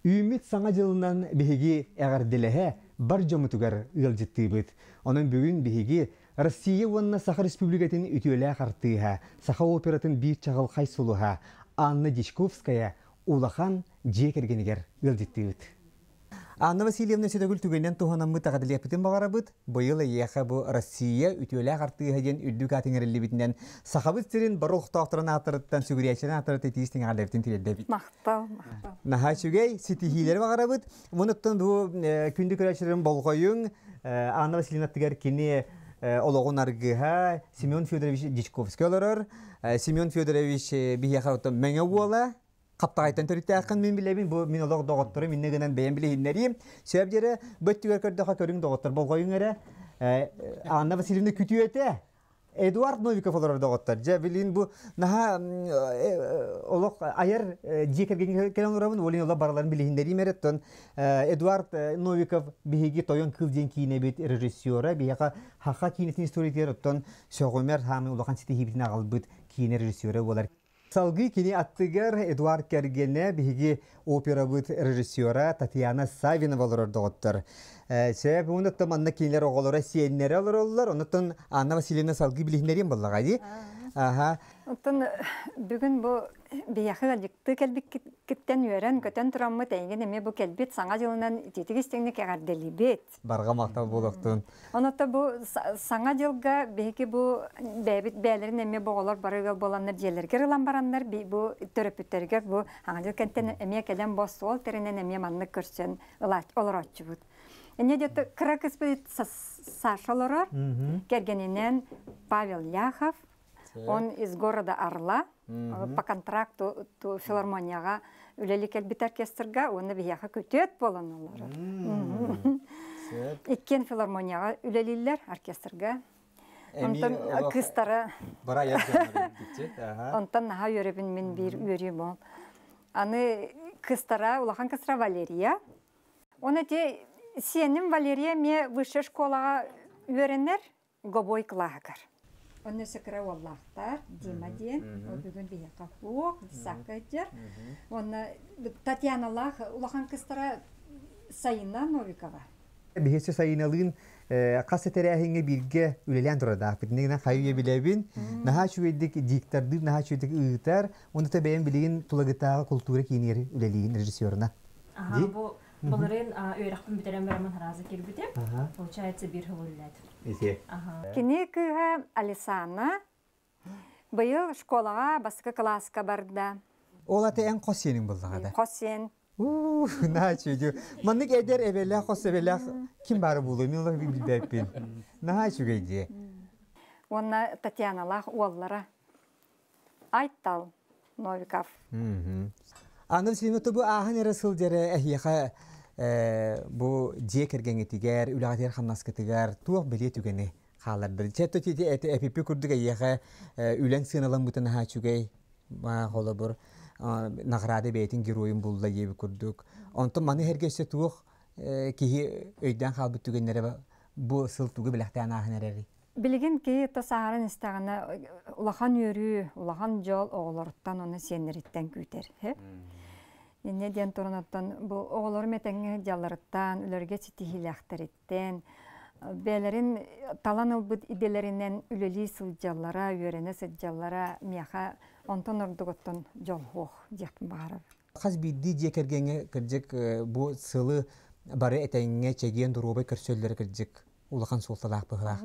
Үүммүт Саҥа дьылынан биһиги эҕэрдэлэһэ бар дьоммутугар ыалдьыттыыбыт. Онон бүгүн биһиги Россия уонна Саха Республикатын үтүөлээх артыыһа, саха оператын биир чаҕылхай сулуһа Анна Дьячковская улахан дьиэ кэргэнигэр ыалдьыттыыбыт. Анна Васильевна Сөтөгүл түгэнинэн туһанаммыт эҕэрдэлиэхпитин баҕарабыт. Быйыл эйиэхэ бу Россия үтүөлээх артыыһа диэн үрдүк аат иҥэриллибитинэн Сахабыт сирин бары олохтоохторун ааттарыттан сүгүрүйээччилэрин ааттарыттан итии истиҥ эҕэрдэбитин тириэрдэбит. Махтал, махтал. Наһаа үчүгэй, ситиһиилэри баҕарабыт. Онуттан бу күндү көрөөччүлэрим болҕойуҥ. Анна Васильевнатыгар кини олоҕун аргыһа Семен Федорович Дьячковский олорор. Семен Федорович биһиэхэ оттон Мэҥэ уола, хаптаҕайтан төрүттээххин мин билэбин, бу мин олох доҕотторум иннэ гынан бэйэм билиһиннэриим. Сөп дьэрэ, бу өттүгэр көрдөхө көрүҥ доҕоттор болҕойуҥ эрэ. Анна Васильевна күтүөтэ Эдуард Новиков олорор доҕоттор. Дьэ, билин бу наһаа олох айар дьиэ кэргэҥҥэ кэлэн олоробун, ол иһин барыларын билиһиннэриим эрэ. Оттон Эдуард Новиков биһиги Тойон кыыл диэн киинэбит режиссера, биһиэхэ Хаха киинэтин историятыгар оттон сөҕүмэр хаамыы улахан ситиһиибитин аҕалбыт киинэ режиссера буолар. Салгыы кини аттыгар Эдуард кэргэнэ, биһиги операбыт режиссера Татьяна Савинова олорор доҕоттор. Сөп, онуттан манна кинилэр оҕолоро сиэннэрэ олороллор. Онуттан Анна Васильевна салгыы билиһиннэриэн буоллаҕа дии. Аха. Оттон бүгүн бу биһиэхэ ыалдьыттыы кэлбиккиттэн үөрэн-көтөн тураммыт эйигин эмиэ бу кэлбит Саҥа дьылынан итиитик истиҥник эҕэрдэлиибит. Барҕа махтал буолуохтун. Оното бу Саҥа дьылга биһиги бу бэйэбит бэйэлэрин эмиэ бу оҕолор бары ыал буоланнар дьиэлэригэр ылан бараннар бу төрөппүттэригэр бу Саҥа дьыл кэнтэн эмиэ кэлэн бу остуол тэринэн эмиэ маннык көрсөн олорооччубут. Эмиэ где-то кыра кыспыт Саша олорор, кэргэнинэн Павел Ляхов, Он из города Орла по контракту филармонияҕа үлэли кэлбит оркестрга уонна биһиэхэ күтүөт буолан олорор. Иккиэн филармонияҕа үлэлииллэр оркестрга. Онтон кыыстара Онтон наһаа үөрэбин мин биир үөрүүм ол. Аны кыыстара, улахан кыыстара Валерия. Он эти сиэним Валерия эмиэ высшая школаҕа үөрэнэр. Гобой кылааһыгар. Онно өссө кыра уоллаахтар, Дима диэн, ол бүгүн биһиэхэ хуок, десакка сылдьар. Уонна Татьяналаах улахан кыстара Сайына Новикова. Биһиэсэ Сайыналыын хас тэрээһиҥҥэ бииргэ үлэлээн турардаахпыт. Иннигинэн хайы үйэ билэбин. Наһаа үчүгэйдик диктордыыр, наһаа үчүгэйдик ыытар. Уонна та бэйэм билигин Тулагытааҕы култуура киинигэр үлэлиигин режиссерына. Аха, бу былырыын үөрэхпин бүтэрэн бараммын харааза киирбитим. Получается, биир сыл үлэлээтим. Кини кыыһа Алисана быйыл школаҕа бастакы кылааска барда. Ол аты эн хос сиэниҥ буоллаҕа да? Хос сиэн. Уу, наһаа үчүгэй. Маннык эдэр эбэлээх, хос эбэлээх ким баара буолуой, мин олох билбэппин. Наһаа үчүгэй дии. Уонна Татьяналаах уоллара Айтал Новиков. Аны Сима бу ааһан эрэ сылдьар эһиэхэ бу дьиэ кэргэҥҥитигэр, үлэҕитигэр хамнаскытыгар туох бэлиэ түгэни хааллардыр? Чэ, эпиппи курдук эйиэхэ үлэҥ сыаналаммытын наһаа үчүгэй холобур награда бэйэтин геройун булла диэбит курдук. Онтон маны эргэ өссө туох киһи өйдөөн хаалбыт түгэннэрэ бу сыл тугу бэлэхтээн ааһан эрэрий? Билигин киһи то сааһыран истэҕинэ улахан үөрүү, улахан дьол оҕолоруттан уонна сиэннэриттэн күүтэр. Инньэ диэн туран оттон бу оҕолорум этэҥҥэ дьалларыттан, үлэргэ ситиһиилээхтэриттэн, бэйэлэрин талан ылбыт идэлэринэн үлэлии сылдьаллара, үөрэнэ сылдьаллара миэхэ онтон ордук оттон дьол суох диэхпин баҕарабын. Хас биирдии дьиэ кэргэҥҥэ кырдьык бу сылы бары этэҥҥэ чэгиэн доруобай көрсөллөрө кырдьык улахан суолталаах быһыылаах.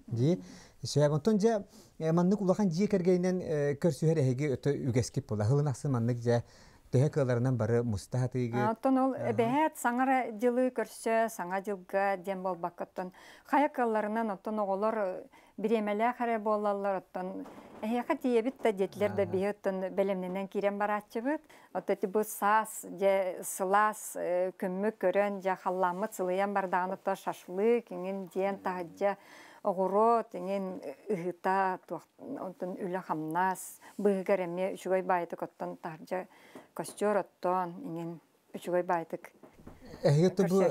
Дии. Сөп. Онтон дьэ маннык улахан дьиэ кэргэнинэн көрсүһэр эһиги өтө үгэскит буолла. Сылын ахсын маннык дьэ төһө кыаларынан бары муста сатыыгыт. Оттон ол эбэһээт саҥара дьылы көрсө, саҥа дьылга диэн буолбакка оттон хайа кыалларынан оттон оҕолор бириэмэлээх эрэ буолаллар оттон эһиэхэ тиийэбит да диэтилэр да биһи оттон бэлэмнэнэн киирэн барааччыбыт. Оттон ити бу саас дьэ сылаас күммүт көрөн дьэ халлааммыт сылыйан бардаҕына оттон шашлык иҥин диэн таһырдьа оҕуруот иҥин ыһыыта туох онтон үлэ-хамнас быыһыгар эмиэ үчүгэй баайытык оттон таһырдьа костер оттоон иҥин үчүгэй баайытык Эһиги бу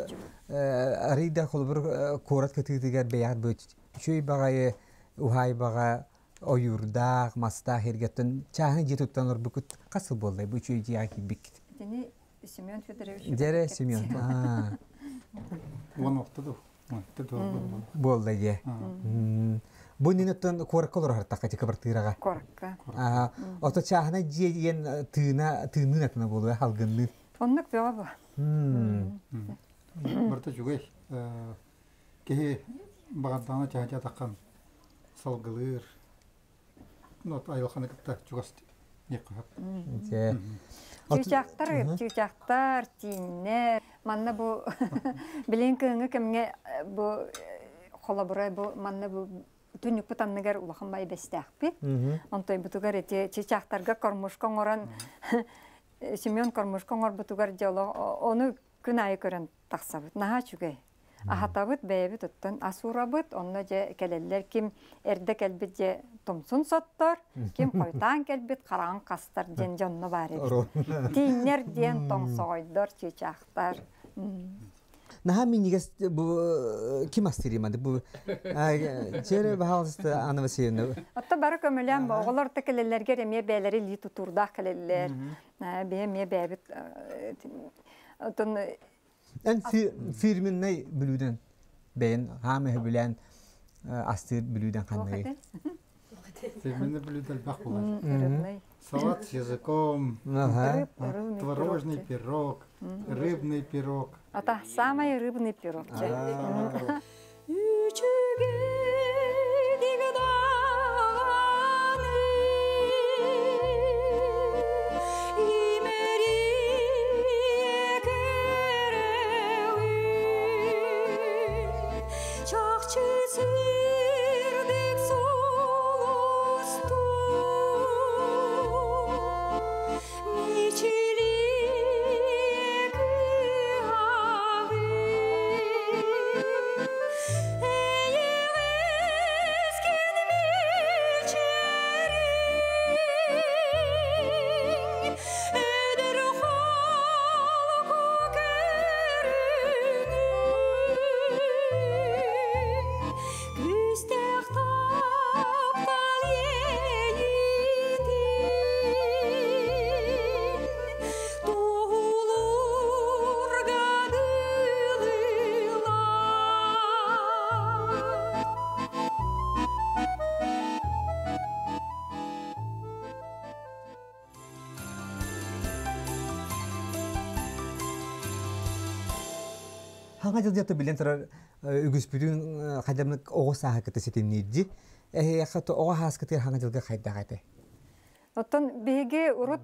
арыый да холобур куорат кытыытыгар бэйэҕит бу үчүгэй баҕайы уһаайбаҕа ойуурдаах, мастаах эргэттэн чааһынай дьиэ туттан олорбуккут хас сыл буолла бу үчүгэй дьиэҕэ киирбиккит? Итини Семен Федорович. Дьэрэ Семен. Уон охто ду. Буолла дьэ. Бу нинеттен куоракка олорор тахха ти кыбартыыраҕа. Куоракка. Ото чааһына дьиэ диэн тыына тыынныын атына буолуо халгынныын. Оннук бөҕө бу. Барыта үчүгэй. Киһи баҕардаҕына чаһа таххан салгылыыр. Айылҕаны кытта чугас Чыычаахтар, чыычаахтар, тииннэр. Манна бу билин кыһыҥҥы кэмҥэ бу холобура бу манна бу түннүкпүт анныгар улахан бай бэстээхпит. Онтойбутугар эти чыычаахтарга кормушка оҥорон Семен кормушка оҥорбутугар дьоло ону күн аайы көрөн тахсабыт. Наһаа үчүгэй. Аһатабыт, бэйэбит оттон ас уурабыт, онно дьэ кэлэллэр ким эрдэ кэлбит дьэ тумсун соттор, ким хойутаан кэлбит хараҕын хастар диэн дьонно баар эбит. Тииҥнэр диэн тоҥсоҕойдор, чыычаахтар. Наһаа минньигэс бу ким астыыр манды бу Чере баһаалыста Анна Васильевна. Отто бары көмөлөөн оҕолор да кэлэллэргэр эмиэ бэйэлэри илии тутуурдаах кэлэллэр. Биһи эмиэ бэйэбит оттон Эн фирменнай бүлүүдэн бэйэн хаам өһүбүлээн астыыр бүлүүдэн ханныгый? Фирменный блюдо элбэх буолар. Салат с языком, творожный пирог, рыбный пирог. Ата самый рыбный пирог. Хаҥа дьыл дьата билэн турар үгүспүтүн хайдамнык оҕо сааһа кытта ситимниирди. Эһиэхэ оҕо сааскытыгар хаҥа дьылга хайдах этэ? Оттон биһиги урут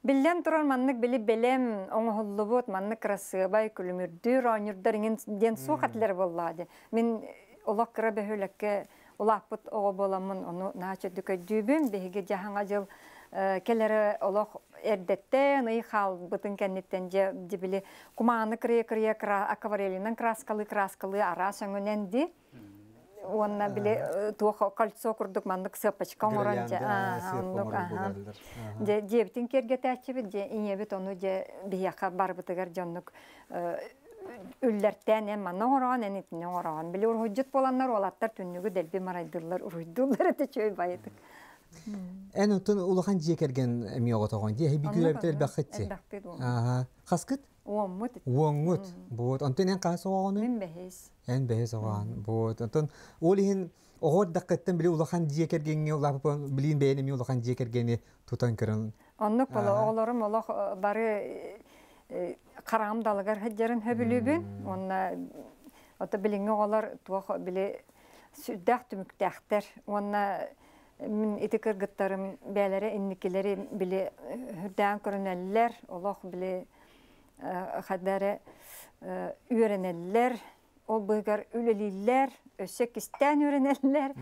биллэн турар маннык били бэлэм оҥоһуллубут маннык кырасыабай күлүмүрдүүр оонньуурдар иҥин диэн суох этилэр буоллаҕа дии. Мин олох кыра бөһүөлэккэ улааппыт оҕо буоламмын ону наһаа чөдүк өйдүүбүн. Биһиги дьэ хаҥа дьыл кэлэрэ олох эрдэттэн ый хаалбытын кэнниттэн дьэ били кумааны кырыйа-кырыйа акварелинэн краскалыы-краскалыы араас өҥүнэн ди уонна били туох кольцо курдук маннык сыаппачка оҥорон дьэ оннук дьэ дьиэбитин киэргэтээччибит дьэ ийэбит ону дьэ биһиэхэ барбытыгар дьоннук үллэртээн эн манна оҥороҕун эн итини оҥороҕун били уруһуйдьут буоланнар уолаттар түннүгү дэлби марайдыыллар уруһуйдууллар этэ үчүгэй байытык. Эн оттон улахан дьиэ кэргэн эмиэ оҕотоҕун дии эһиги күлэбит элбэххит ти. Хаскыт? Уоммут. Уоҥҥут. Вот. Онтон эн хас оҕоҕунуй? Мин бэһис. Эн бэһис оҕоҕун. Вот. Онтон ол иһин оҕо эрдэххиттэн били улахан дьиэ кэргэҥҥэ улааппын билиин бэйэн эмиэ улахан дьиэ кэргэни тутан көрөн. Оннук боло оҕолорум олох бары хараҕым далыгар сылдьарын сөбүлүүбүн. Уонна ото билиҥҥи оҕолор туох били сүрдээх түмүктээхтэр. Уонна мин ити кыргыттарым бэйэлэрэ инникилэри били үрдээн көрүнэллэр, олох били хайда эрэ үөрэнэллэр, ол быыһыгар үлэлииллэр, өссө кистээн үөрэнэллэр.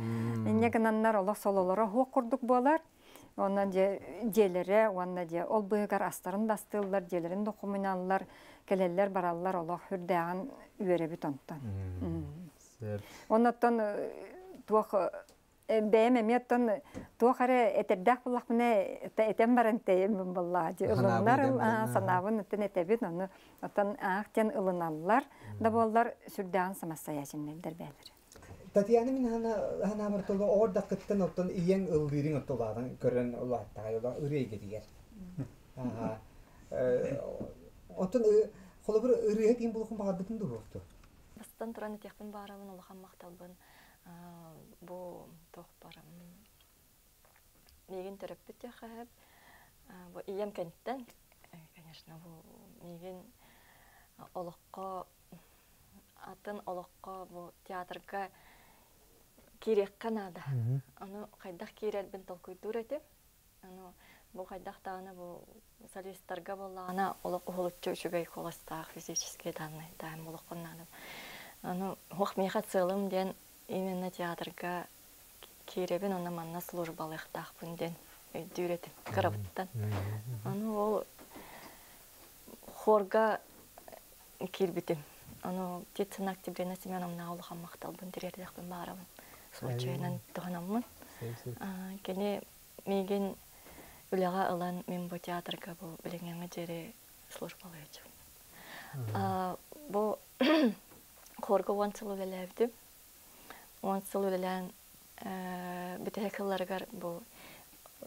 Инньэ гынаннар олох сололоро суох курдук буолар. Онон дьэ дьиэлэрэ уонна дьэ ол быыһыгар астарын да астыыллар, дьиэлэрин да хомуналлар, кэлэллэр бараллар олох үрдээҕин үөрэбит онтон. Оннуттан туох бэйэм эмиэ оттон туох эрэ этэрдээх буоллахпына этэн баран тэйэммин буоллаҕа дии ылыннар санаабын оттон этэбин ону оттон аах диэн ылыналлар да буоллар сүрдээҕин самостоятельнайдар бээлэр. Татьяна мин ханаабар толо оҕордаххыттан оттон ийэҥ ыллыырыҥ оттолааҕын көрөн улааттаҕай ола ырыа эйгэтигэр. Оттон холобур ырыа ким булукун баҕарбытын дуһуохту. Бастан туран этиэхпин баарабын улахан махталбын бу туох бар миигин төрөппүт диэххэ бу ийэм кэнниттэн конечно бу миигин олоххо атын олоххо бу театрга киириэххэ наада. Ону хайдах киирэрбин толкуйдуур этим. Ону бу хайдах даҕаны бу солистарга буоллаҕына олох уһулуччу үчүгэй куоластаах физические данные таайым олоххун наада. Ону уох миэхэ сыалым диэн именно театрга киирэбин уонна манна службалыахтаахпын диэн өйдүүр этим кырабыттан. Ону ол хорга киирбитим. Ону Птицына Октябрина Семеновна улахан махталбын тириэрдиэхпин баҕарабын. Случайынан туһанаммын. Кини миигин үлэҕэ ылан мин бу театрга бу билиҥҥи диэри службалыаччым. Бу хорга 10 сыл үлэлээбитим. 10 сыл үлэлээн бүтэһик сылларыгар бу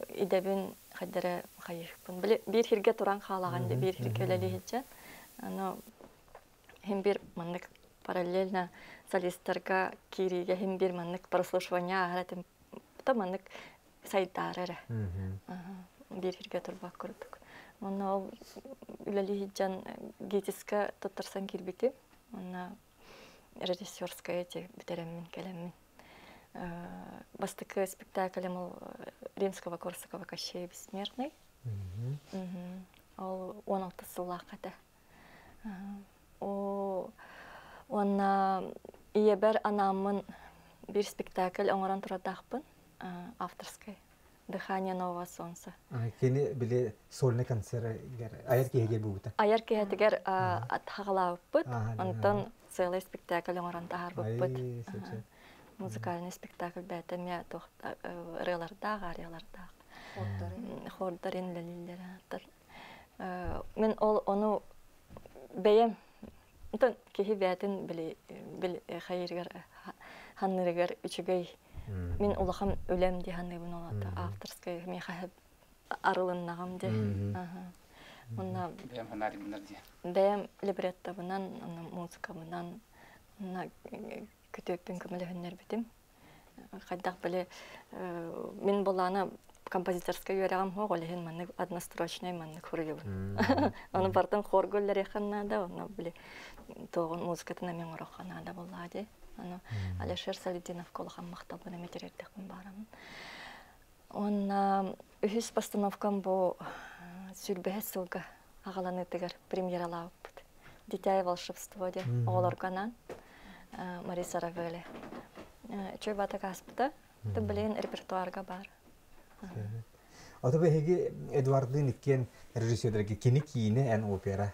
идэбин хайдары хайыһыкпын. Биир сиргэ туран хаалаҕын да биир сиргэ үлэлиһиччэн. Аны хим бир маннык параллельно солисттарга киириигэ хим бир маннык прослушивание ааһар этим. То маннык сайдаары эрэ. Биир сиргэ турбак курдук. Онно ол үлэлиһиччэн ГИТИСка туттарсан киирбитим. Онно режиссерская эти бүтэрэммин кэлэммин. Бастакы спектаклем ол Римского Корсакова «Кощей бессмертный». Ол 16 сыллаах этэ. Уонна ийэбэр анааммын биир спектакль оҥорон турардаахпын авторскай «Дыхание нового солнца». Кини били сольный концерт айар киһигэр буубута. Айар киһитигэр хаҕалаабыппыт. Онтон целый спектакль оҥорон таһаарбыппыт. Музыкальный спектакль бэйэтэ эмиэ туох ырыалардаах, ариялардаах. Хордарын үлэлииллэр. Мин ол ону бэйэм онтон киһи бэйэтин били хайырыгар ханнырыгар үчүгэй мин улахан үлэм дии саныыбын ол авторскай миэхэ арылыннаҕым дии. Онно бэйэм ханаарыбыннар дии. Бэйэм либреттабынан, онно музыкабынан, онно күтүөппүн көмөлөһүннэрбитим. Хайдах били мин булаана композиторскай үөрэҕим суох, ол иһин маннык однострочнай маннык суруйабын. Ону бартын хорга үллэриэххин наада, онно били туоҕун музыкатын эмиэ оҥоруохха наада буоллаҕа дии. Ону Алишер Салидиновка улахан махталбын эмиэ тириэрдэхпин баарабын. Уонна үһүс постановкам бу сүүрбэһис сылга аҕаланыытыгар премьералаабыппыт. «Дитя и волшебство» диэн оҕолорго анаан Мариса Равелли. Үчүгэй баатак ааспыта. Билигин репертуарга баар. Ото биһиги Эдуардыын иккиэн режиссердэргэ кини киинэ эн опера.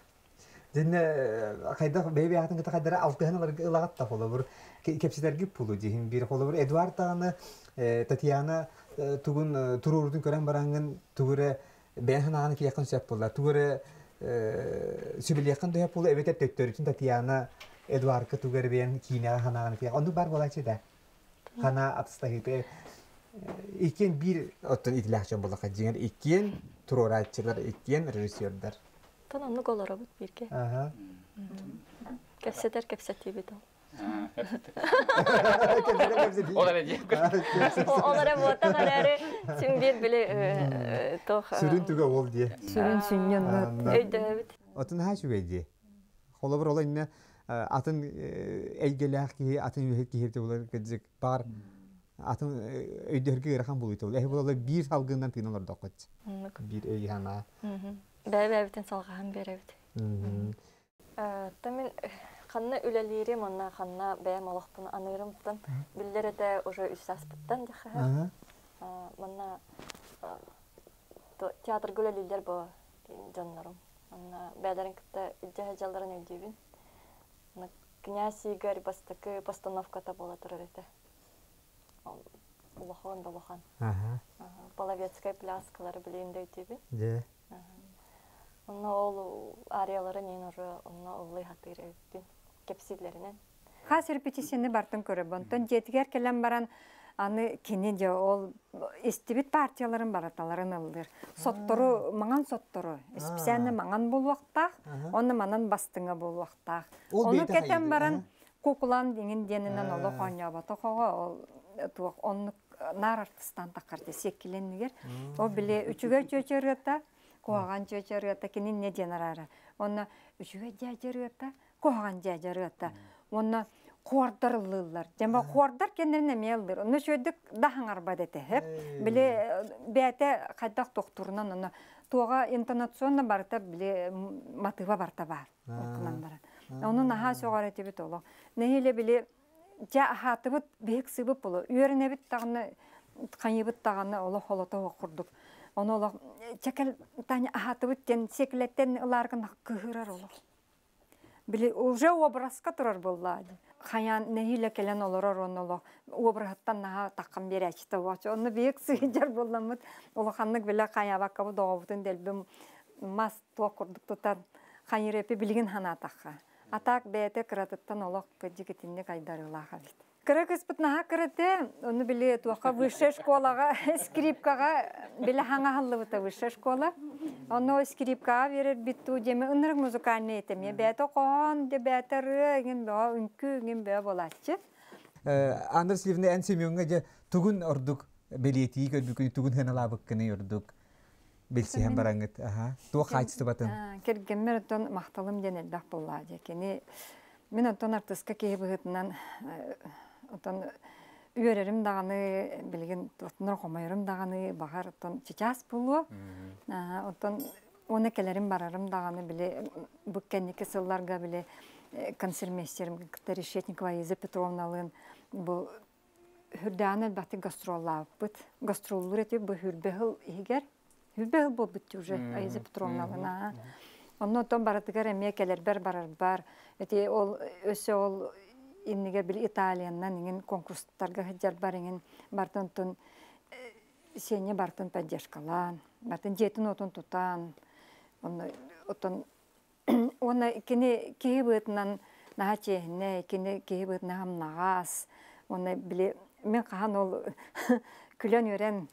Дьинне хайдах бэйбэйэхтин кытта хайдара алтыһан ыларга ылаҕат да холобур кэпсэтэрги пулу дьиһин биир холобур Эдуард даҕаны Татьяна тугун туруорутун көрөн бараҥҥын тугу эрэ бэйэн санааҕын киэххин сөп буолла тугу эрэ сүбэлиэххин төһө буолла эбэтэр төттөрүтүн Татьяна Эдуардка тугу эрэ бэйэн киинэҕэ санааҕын киэх оннук бар буолааччы да хана атыстаһыыта иккиэн биир оттон итилээх дьон буоллахха дьиҥэр иккиэн туруорааччылар иккиэн режиссердар Тон оннук олоробут бииргэ. Кэпсэтэр кэпсэтиибит ол. Ол эрэ диэн. Ол эрэ буотах эрээри син биир били туох Сүрүн түгэ ол дии. Сүрүн сүнньүн өйдөһөбүт. Отун наһаа үчүгэй дии. Холобур ол иннэ атын эйгэлээх киһи, атын үөһэ киһи буолар кырдьык баар атын өйдөһөргө ыарахан буолуйта ол. Эһи буолла биир салгынынан тыынан олордоххут. Биир өй санаа. Бэйэ-бэйэбитин салҕаһан биэрэбит. Та мин ханна үлэлиирим уонна ханна бэйэм олохпун аныырымтан биллэр этэ уже үс сааспыттан диэххэ Манна театрга үлэлииллэр бу дьоннорум. Манна бэйэлэрин кытта илдьэ сылдьалларын өйдүүбүн. Князь Игорь бастакы постановката буола турар этэ. Улахан да улахан. Половецкай пляскалары билигин да өйдүүбүн. Онно ол ариялары мен уже онно ыллыы сатыыр эбиппин кэпсииллэринэн. Хас репетицияны бартын көрөбүн. Онтон дьиэтигэр кэлэн баран Аны кини дьэ ол истибит партияларын бараталарын ыллыр. Соттору, маҥан соттору, специально маҥан буолуохтаах, онно манан бастыҥа буолуохтаах. Ону кэтэн баран кукулан диҥин диэнинэн олох оонньооботох оҕо ол туох оннук наар артыстаан таххар сиэккилэннигэр. Ол били үчүгэй чүөчэ ырыата, куһаҕан чүөчэ ырыата кини не диэн араара. Онно үчүгэй дьээдьэ ырыата, куһаҕан дьээдьэ ырыата. Уонна хуордар ыллыыллар. Дьэ хуордар кэннэрин эмиэ ыллыыр. Онно үчүгэйдик да хаҥарбат этэ. Били бэйэтэ хайдах тохтуурунан онно туоҕа интонационно барыта били матыыба барыта баар. Окунан баран. Ону наһаа сөҕөр этибит олох. Нэһиилэ били дьэ аһаатыбыт биһик сыыбыт болу. Үөрэнэбит даҕаны хайыбыт даҕаны олох олото курдук. Ону олох чэкэл Таня аһаатыбыт диэн сиэкилэттэн ылааргын кыһырар олох. Били уже образка турар буолла. Хайаан нэһиилэ кэлэн олорор уонна олох обраһыттан наһаа таххан биэрээччитэ буолчу. Онно биһик сыһыдьар буолламмыт улаханнык билэ хайаабаккабыт оҕобутун дэлби мас туох курдук тутан хайырэпи билигин ханаатахха. А так бэйэтэ кыратыттан олох кырдьык итинник айдарыылаах эбит. Кыра кыыспыт наһаа кыраты, ону били туохха высшая школаҕа скрипкаҕа били хаҥаһыллыбыта высшая школа. Онно скрипкаҕа биэрэрбит туу диэми ынырык музыкальный этэ. Бэйэтэ хоһоон, де бэйэтэ ырыа, иҥин бөҕө, үҥкүү, иҥин бөҕө буолааччы. Анна Васильевна, эн Семеҥҥа дьэ тугун ордук бэлиэтии көрбүккүн, тугун сыаналаабыккыный ордук билсиһэн бараҥҥыт? Аха. Туох хаачыстыбатын? Кэргэммэр оттон махталым диэн элбэх буоллаа дьэ. Кини мин оттон артыыска киһи быһыытынан оттон үөрэрим даҕаны билигин оттон хомойорум даҕаны баҕар оттон чычаас буолуо. Оттон уонна кэлэрим барарым даҕаны били бу кэнники сылларга били концертмейстерим кытта Решетникова Иза Петровналыын бу хүрдээҕин элбэхтик гастроллаабыппыт. Гастроллуур этибит бу хүрбэ сыл иһигэр. Хүрбэ сыл буолбут уже Аиза Петровналыын. Онно оттон барытыгар эмиэ кэлэрбэр барарбар ити ол өссө ол иннигэр били Италиянан иҥин конкурстарга сылдьарбар иҥин бартын оттон Сеня бартын поддержкалаан, бартын дьиэтин уотун тутан, онно оттон уонна кини киһи быһыытынан наһаа чиэһинэй, кини киһи быһыытынан хамнаҕас, уонна били мин хаһан ол күлэн-үөрэн,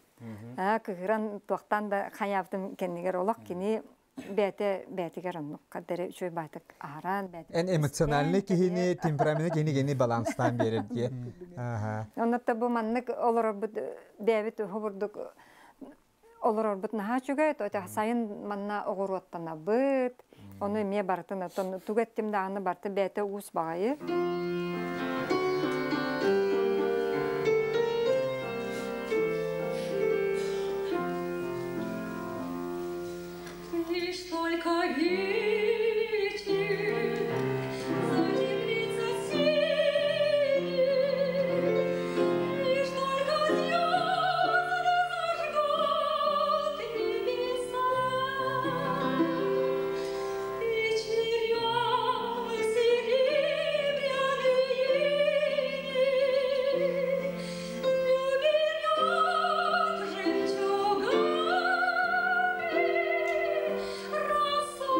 кыһыран туохтан да хайаабытым кэннигэр олох кини бэйэтэ бэйэтигэр оннук хардары үчүгэй баайтык аһаран бэйэтэ Эн эмоциональный киһини, темпераментный киһини кини баланстаан биэрэр диye. Аха. Онно бу маннык олорорбут бэйэбит уһу олорорбут наһаа үчүгэй, то сайын манна оҕуруоттанабыт, ону эмиэ барытын оттон тугу эттим даҕаны барыта бэйэтэ уус баҕайы. Лишь только эти затеплится синим, Лишь только звезды зажгут небеса, И черемы серебряные Уберет жемчугами роса.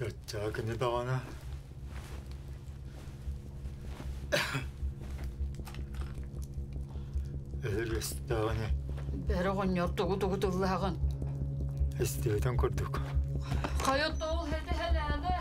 Яччаакыны даҕаны өһүргэстэҕинэ Бэрэ оҕонньор тугу-тугу тыллаһаҕын? Истибитин курдук. Хайа тоол хэтэ хэлээнэ?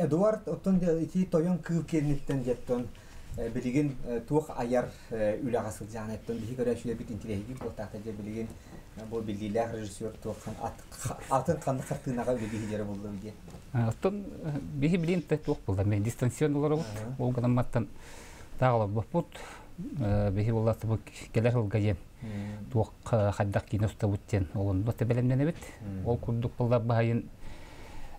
Эдуард оттон ити тойон кыыл киэниттэн дьэттон билигин туох айар үлэҕэ сылдьаан эттон биһи көрөөччүлэрбит интириэһиргиир буолтаахта дьэ билигин бу биллиилээх режиссер туоххан атын ханнык хартыынаҕа үлэлии сылдьара буолла диэн. Оттон биһи билигин туох буолла мен дистанционно олоробут ол гынан таах олорбоппут биһи буоллаатыбыт кэлэр сылга диэн туох хайдах киинэ устабыт диэн ол онно бэлэмнэнэбит ол курдук буолла баһайын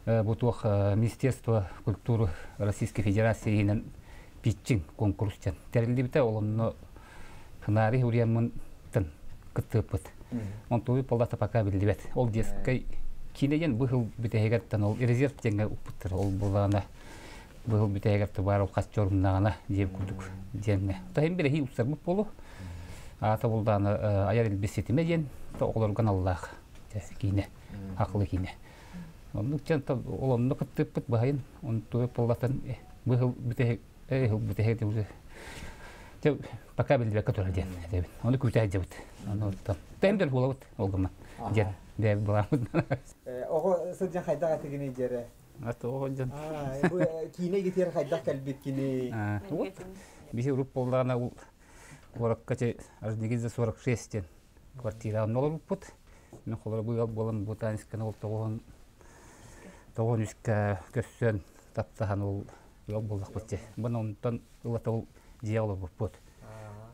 бу туох Министерство культуры Российской Федерации иһинэн питчинг конкурс диэн тэриллибитэ ол онно сценарий уруйаммын кыттыыппыт онтуй поллата пока биллибэт ол детской киинэ диэн быһыл бүтэһигэртэн ол резерв диэҥҥэ укпуттар ол буллаҕына быһыл бүтэһигэр тубаар ол хас чорумнаҕына диэн курдук диэҥҥэ таһын бирэһии устарбыт буолу аата булдаана айар илбис ситимэ диэн оҕолорго аналлаах киинэ акылы киинэ оннук дьон ол онно кыттыыппыт баһайын онтуй поллатан быһыл бүтэһик ыһыл бүтэһик уже пока биллибэккэ турар диэн этэбин ону күүтэ сылдьабыт ону оттон тэм буолабыт ол гымман диэн бэйэбит былааммыт Оҕо сылдьан хайдах этигиний дьэрэ? Оҕо дьон. Бу киинэ гитер хайдах кэлбит кини? Вот. Биһи уруп буоллаҕына ол куоракка за 46 диэн квартира онно олорбуппут. Мен холоро бу ыал буолан ботаническаны ол тоҕуһун тоҕуһун үскэ көссөн таптаһан ол ыал буоллахпыт дии. Бу онтон ылата ол дьиэ олорбуппут.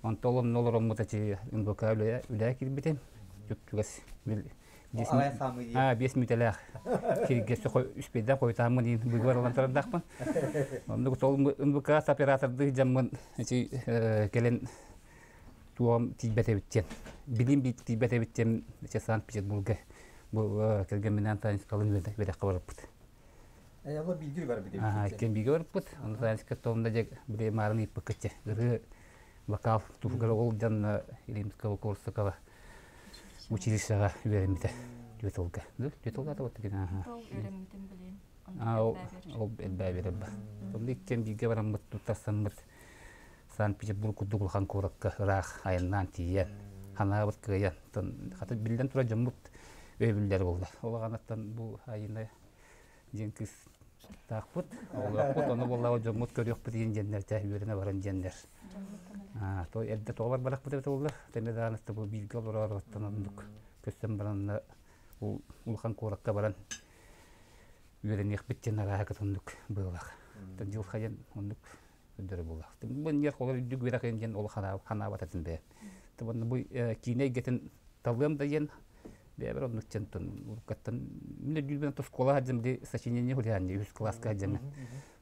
Онтон ол онно олороммут ати НБК үлэ киирбитим. Чуп-чугас биэс мүтэлээх киргэ үспейдэн хойутааммын иин быыбар ылан турардаахпын. Оннук ол НБК оператордыы дьаммын ити кэлин туом тиийбэт эбит диэн. Билим тиийбэт эбит диэн Санкт-Петербурга бу кэргэмминээн Танечкалыын үөрэххэ барыппыт. Олор бииргэ барбыт эбит. Иккиэн бииргэ барыппыт. Онно Танечка томда дьэ били маарын ыйыппыккытча ырыа вокал туһугар ол дьон Илимского Корсакова училищеҕа үөрэммитэ түөрт сылга. Түөрт сылга ата баттыгын аха. Ол үөрэммитин билин. Ол элбээ берер ба. Онно иккиэн бииргэ бараммыт туттарсаммыт Санкт-Петербург курдук улахан куоракка ыраах айаннаан тиийэн ханаабыт кыайан хата биллэн турар дьоммут өйөбүллэр буолла. Ол аҕанаттан бу айына диэн кыыс таахпыт, оҕолоохпут, ону буоллаҕа дьоммут көрүөхпүт иһин диэннэр тэ үөрэнэ баран диэннэр. То эрдэ тоҕо барбатахпыт эбитэ буоллар, тэмэ даҕаны бу бииргэ олорор оттон оннук көстөн баран улахан куоракка баран үөрэниэхпит диэн арааһа оннук быылах. Дьыл хайан оннук өйдөрө буоллах. Бу ньиэр холор үрдүк үөрэх диэн ол ханаабат этим бэйэм. Бу бу киинэ эйгэтин талыам да диэн бэйэбэр оннук тон уруккаттан мин өйдүүрбүнэн оскуола сылдьан били сочинение хурианни үһүс класска сылдьан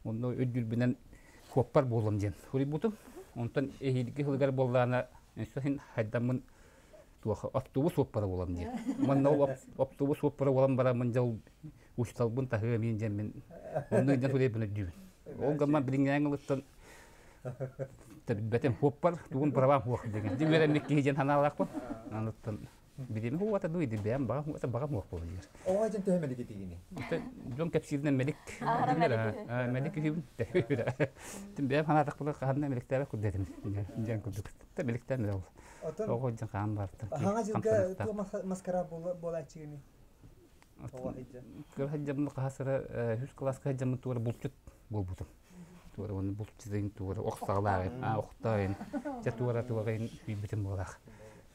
онно өйдүүрбүнэн хуоппар буолуом диэн хуруйбутум. Онтон эһиилги сылыгар буоллаана өссө хайдаммын туох автобус суоппара буолам диэн. Манна ол автобус суоппара буолан бараммын дьэ ол учууталбын таһыам иин диэммин онно илдьэн суруйбун өйдүүбүн. Ол гамман билиҥҥээҥ ылыттан билбэтим хуоппар тугун правам хуох деген. Дим үөрэммит киһи диэн санаалаахпын. Аныттан билими хуата дуй бэйэм баҕам хуата баҕам хуох буолар диир. Оҕо дьон төһө мэлик этигини? Дьон кэпсииринэн мэлик. Мэлик үһүбүн. Тим бэйэм санаатахпына хаһан да мэликтээбэт курдук этим. Диэн курдук. Мэликтээм ол. Оҕо дьон хаан барта. Хаҥа дьылга туох маскара буолааччыгыный? Кыра сылдьаммын хаһа үһүс кылааска сылдьаммын туора булчут буолбутум. Туора уонна булчутын туора охсаҕалааҕын, охтоойун, дьэ туора туорайын күйбүтүм буолаах.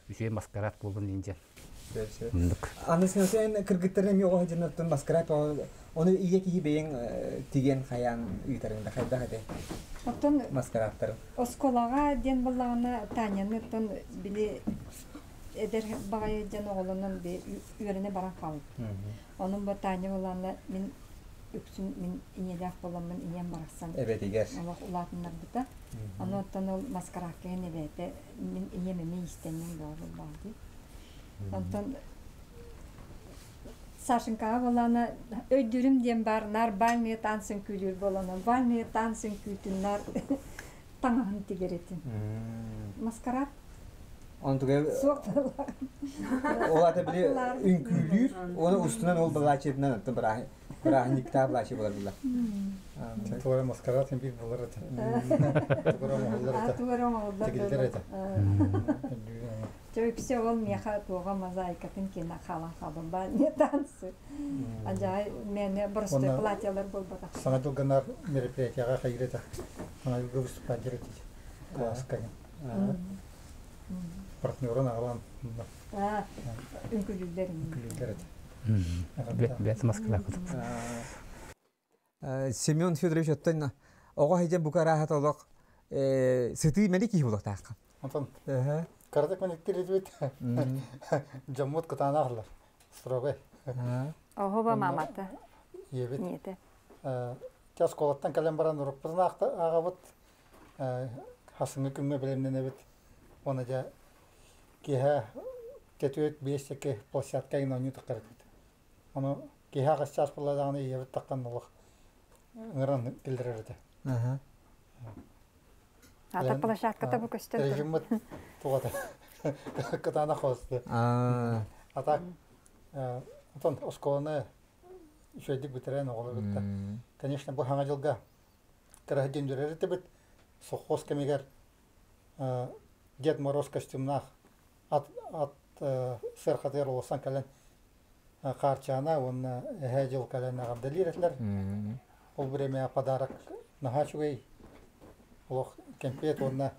Үчүгэй маскарад буоллун диэн. Оннук. Аны сен кыргыттарын эми оҕо дьоннортон маскарад оны ийэ киһи бэйэҥ тиген хайаан ыытарыҥ да хайдах этэй Оттон маскарадтарын? Оскуолаҕа диэн буоллаҕына Таняны оттон били эдэр баҕайы дьон оҕолонон үөрэнэ баран хаалбыт. Онон бу Таня буоллаҕына мин үксүн мин ийэлээх буоламмын ийэм барахсан Эбэтигэр. Олох улаатыннарбыта. Ону оттон ол маскараакка эбээтэ мин ийэм эмиэ иистэнньэҥ бөҕө буоллаҕа дии. Онтон Сашенькаҕа буоллаҕына өйдүүрүм диэн баар наар бальные танцы үҥкүүлүүр буолан бальные танцы үҥкүүтүн наар таҥаһын тигэр этим. Маскарад Онтуга суох ол ата били үҥкүүлүүр, оны устунан ол балаачытынан оттон бырааһынньыктаах балаачы болар була. Тугара маскарад бир болар этэ. Тугара оҥоһуллар этэ. Тугара оҥоһуллар. Тигиллэр этэ. Чэ үксэ ол миэхэ туоҕа мозаикатын киэнэ хаалан хаалбын бальные танцы. Ажай мэне простой платьялар буолбатах. Саҥа дьылганар мероприятияға хайыр этэ. Саҥа дьылга выступать этэ. Класска. Партнерын аҕалан Үҥкүүлүүллэр. Үҥкүүлүүллэр этэ. Бэт маскалаах кутук. Семен Федорович оттон оҕо сылдьан бука арааһа олох сытыы мэник киһи буолуохтаахха. Онтон кыратык мэниктир этибит. Дьоммут кытаанаахлар. Строгай. Оһоба мамата. Ийэбит. Ниэтэ. Час школаттан кэлэн баран урукпутун ааҕабыт. Хасыҥҥы күҥҥэ бэлэмнэнэбит. Уонна дьэ киэһэ кетүөт биэс площадка оонньуу таххар этибит. Ону киэһэ аҕыс чаас буолла даҕаны ийэбит таххан олох ыҥыран киллэрэр этэ. Ата площадката бу көстөн турар. Режиммит тугата кытаанах хосты. А так онтон оскуоланы үчүгэйдик бүтэрэн оҕолор кытта. Конечно, бу хаҥа дьылга кыра дьүндүрэр этибит. Совхоз кэмигэр Дед Мороз костюмнаах ат ат сыархатыгар олорсон кэлэн Хаарчаана уонна Эһээ Дьыл кэлэн эҕэрдэлиир этилэр. Ол время подарок наһаа үчүгэй олох кэмпиэт уонна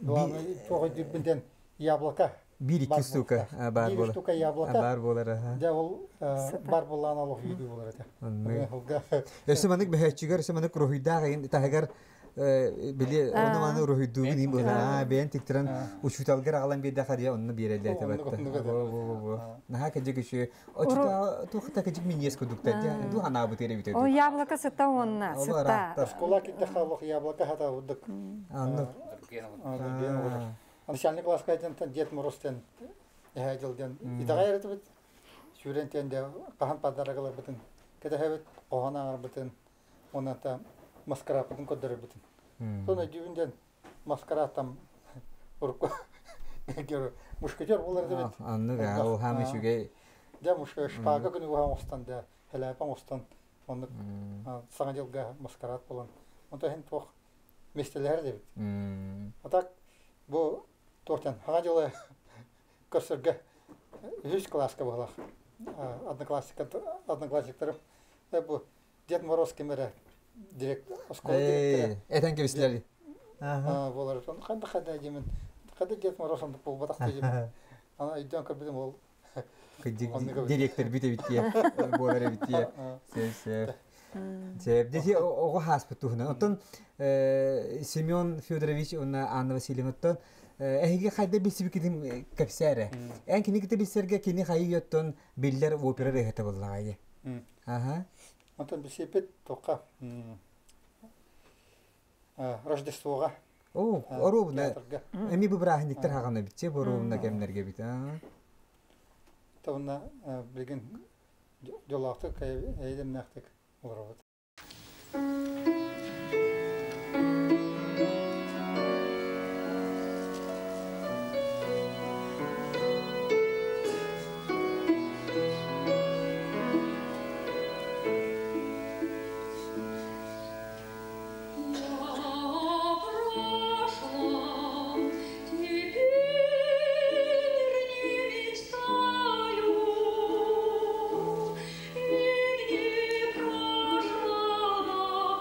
главное туох өйдүүрбүн диэн яблоко Биир икки штука баар Биир буолар. штука яблоко. Баар буолар. Дьэ ол бар буоллаҕына олох үөрүү буолар этэ. Өссө маннык бөһөөччүгэр, өссө маннык уруһуйдаах ыйын таһыгар били ону маны уруһуйдуугун иин буолар. Бэйэн тиктэрэн учууталгар аҕалан биэрдэхэ диye онно биэрэллэр этэ батта. Наһаа кэдьик үчү. Очутаа туохта кэдьик миньес кудуктар дии. Ду ханаабыт эрэ бүтэ. Ол яблоко сыта онна сыта. Школа киттэхэ олох яблоко хата уддук. Анны. Начальник класска дьантан Дед Мороз диэн эһээ дьыл диэн итэҕэйэр этибит. Сүүрэн тиэн дьэ хаһан подарок ыларбытын кэтэһэбит, хоһоон ааҕарбытын, уонна маскарааппытын көрдөрөрбүтүн. Соны өйдүүбүн диэн маскарааттан урукку мушкетер буолар этибит. Аннык ол хаам үчүгэй. Дьэ шпага күнү уһаан оҥостон дэ хэлээпэ оҥостон оннук саҥа дьылга маскарад буолан. Онтон иһин туох миэстэлэһэр этибит. А так бу туохтан саҥа дьылы көрсөргө үһүс кылааска быһылаах одноклассниктарым бу Дед Мороз ким эрэ директор оскуола директора Этэн кэбистилэр. Буолар ханна ханна диэмин ханна Дед Мороз оннук буолбатах диэмин ана өйдөөн көрбүтүм ол Директор бит эбит буолар эбит Сөп сөп. Сөп. Дети оҕо хааспыт туһунан. Оттон Семен Федорович уонна Анна Васильевна оттон эһиги хайда билсибикитин кэпсээрэ. Эн кини кытта билсэргэ кини хайы оттон биллэр опера ырыаһыта буоллаҕай. Аха. Онтон билсиппит тоққа Рождествоға. О, оруобуна. Эми бу бырааһынньыктар хаҕана битче бу оруобуна кэмнэрге бит. Табына билигин дьоллоохтук эйдэмнээхтик олоробут. Я о прошлом теперь не мечтаю, и мне прошлого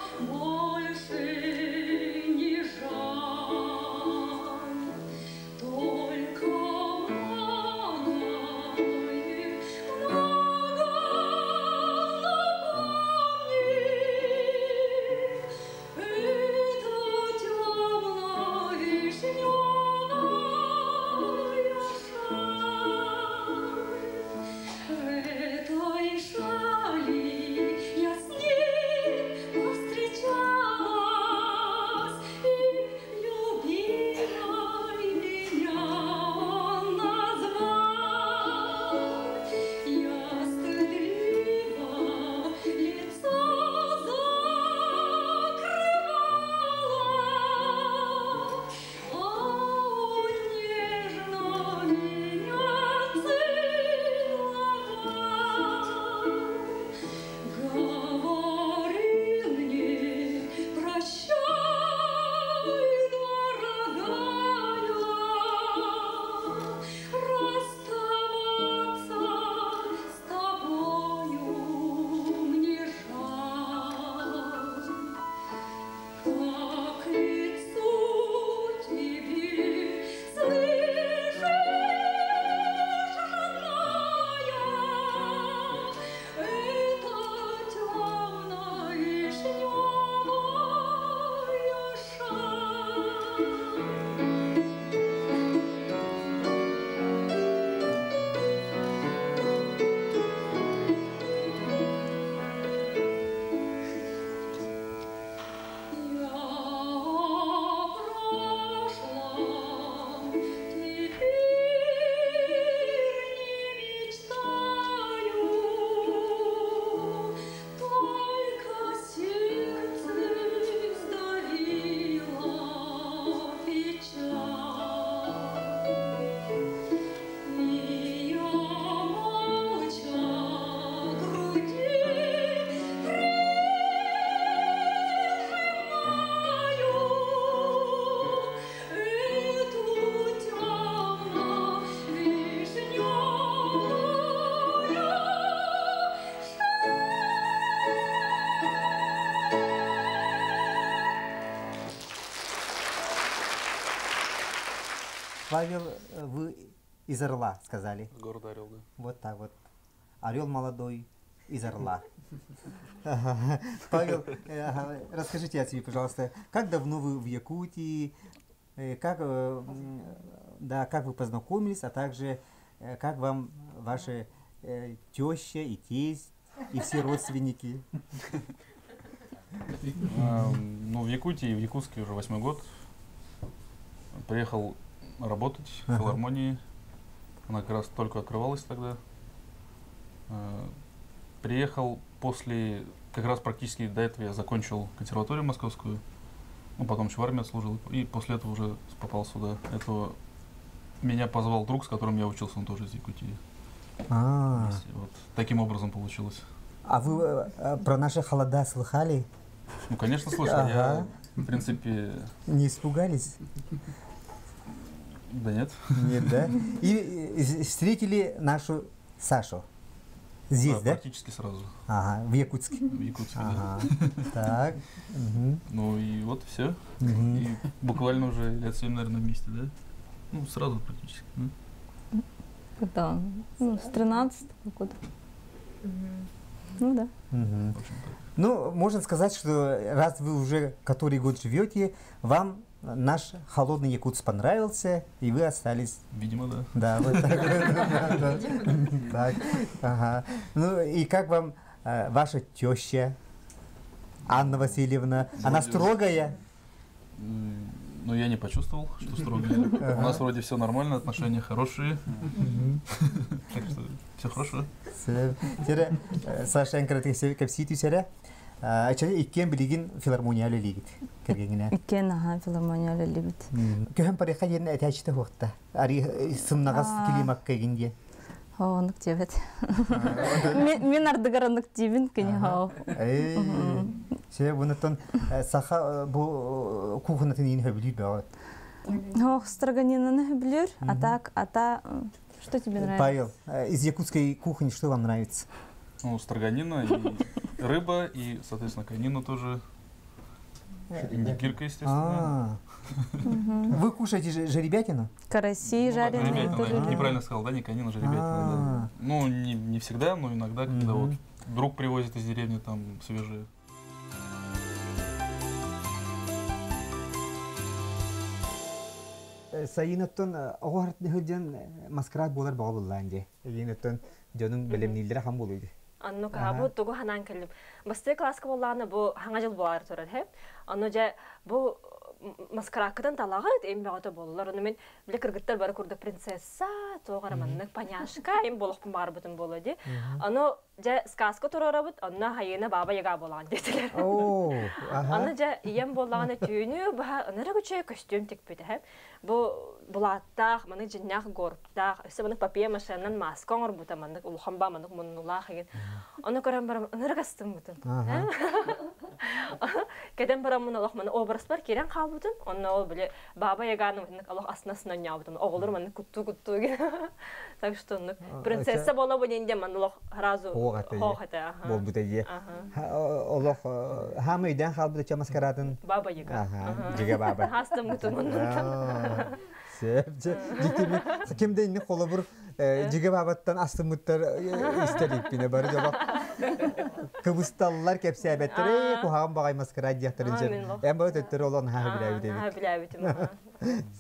Павел, вы из Орла сказали. Город Орел, да. Вот так вот. Орел молодой из Орла. Павел, расскажите о себе, пожалуйста, как давно вы в Якутии, как, да, как вы познакомились, а также как вам ваша теща и тесть, и все родственники? Ну, в Якутии, в Якутске уже восьмой год. Приехал работать в филармонии. Она как раз только открывалась тогда. Приехал после, как раз практически до этого я закончил консерваторию московскую. Ну, потом еще в армии отслужил. И после этого уже попал сюда. Этого меня позвал друг, с которым я учился, он тоже из Якутии. Вместе. Вот таким образом получилось. А вы про наши холода слыхали? Ну, конечно, слышал. Я, в принципе... Не испугались? Да нет. Нет, да? И встретили нашу Сашу здесь, да? Практически сразу. Ага, в Якутске. В Якутске, да. Так. Ну и вот все. И буквально уже лет 7, наверное, вместе, да? Ну, сразу практически. Да, ну, с 13-го года. Ну да. Ну, можно сказать, что раз вы уже который год живете, вам наш холодный Якутск понравился, и вы остались. Видимо, да. Да, вот так. Так, ага. Ну и как вам ваша теща Анна Васильевна? Она строгая? Ну, я не почувствовал, что строгая. У нас вроде все нормально, отношения хорошие. Так что все хорошо. Саша, кэпсии түсэрэ. Иккиэн билигин филармония үлэлиигит. Кэргэҥҥинээн. Иккиэн аха филармония үлэлиибит. Көһөн барыахха диэн этээччитэ суох да. Арыый сымнаҕас климакка игин диэн. Оннук диэбэт. Мин ардыгар оннук диибин кини хоо. Се бунаттан саха бу кухнатын иин хөбүлүүр бөҕө. Ох, строганинаны хөбүлүүр. А так, а та что тебе нравится? Павел, из якутской кухни что вам нравится? Ну, строганина и рыба, и, соответственно, конина тоже. Индигирка, естественно. Вы кушаете жеребятину? Караси жареные Жеребятина, тоже. да, неправильно сказал, да, не конина, жеребятина, да. Ну, не всегда, но иногда, когда вот друг привозит из деревни там свежие. Сайын оттон оҕо сылдьан маскарад буолар баҕа буоллаҕыҥ дии. Эгин оттон дьонуҥ бэлэмнииллэрэ хам буолуй. Оннук бу тугу санаан кэллим. Бастакы кылааска буоллаҕына бу Саҥа дьыл буолар турар хэ. Ону дьэ бу маскарааккытын талаҕыт им бөҕөтө буоллар. Ону мин били кыргыттар бары курдук принцесса, туох эрэ маннык поняшка им буолуохпун баҕарбытым буолуо дии. Ону дьэ сказка туруорабыт, онно хайыына Баба Яга буолаҕын диэтилэр. Аны дьэ ийэм буоллаҕына түүнү быһа ынырык үчүгэй көстүүм тикпитэ хэ. Бу булааттаах, маннык дьиннээх горбтаах, өссө маннык папье машинанан маска оҥорбута, маннык улахан ба маннык муннулаах игин. Ону көрөн баран ынырык астыммытым. Кэтэн бараммын олох маны образпар киирэн хаалбытым. Онно ол били Баба Яганы маннык олох астына оонньообутум. Оҕолор маннык куттуу-куттуу игин. Так что оннук принцесса буола бу диэн манна олох сразу хоох этэ. Буолбута дии. Олох хаама өйдөөн хаалбыт маскаратын. Баба Яга. Жига баба. Астыммытым оннуттан. Сөп. Ким да инник холобур жига бабаттан астыммыттар истэ иликпин бары дьолох кыбысталлар кэпсээбэттэр куһаҕан баҕайы маскарад диэхтэрин сөп. Эн бары төттөрү олон хаһа билээбит эбит. Билээбитим.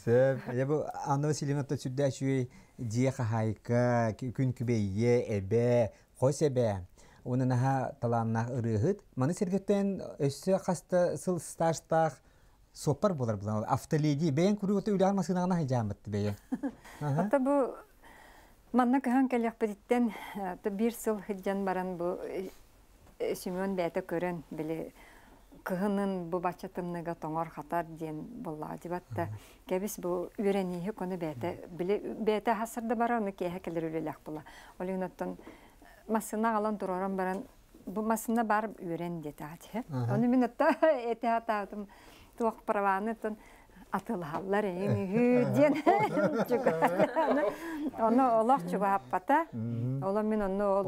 Сөп. Я бу Анна Васильевна сүрдээх үчүгэй дьиэ хаһаайка, күн күбэй ийэ, эбэ, хос эбэ. Уонна наһаа талааннаах ырыаһыт. Маны сэргэттэн өссө хаста сыл стажтаах суоппар буолар булан автоледи бэйэн куруута үлэҕэр масынаҕына хайдьааммыт бэйэ. Ата бу манна көһөн кэлиэхпититтэн биир сыл сылдьан баран бу Семен бэйэтэ көрөн били кыһынын бу бачча тымныыга тоҥор хатар диэн буоллаҕа дьибатта кэбис бу үөрэнииһи кону бэйэтэ били бэйэтэ хасырда барар ону киэһэ кэлэр үлэлээх була ол иһин оттон массыына аҕалан туруоран баран бу массыына бар үөрэн диэтэҕэ ону мин отто этэ сатаатым туох праваны оттон атылаһаллар эйин үһү диэн ону олох чугаһаппата оло мин онно ол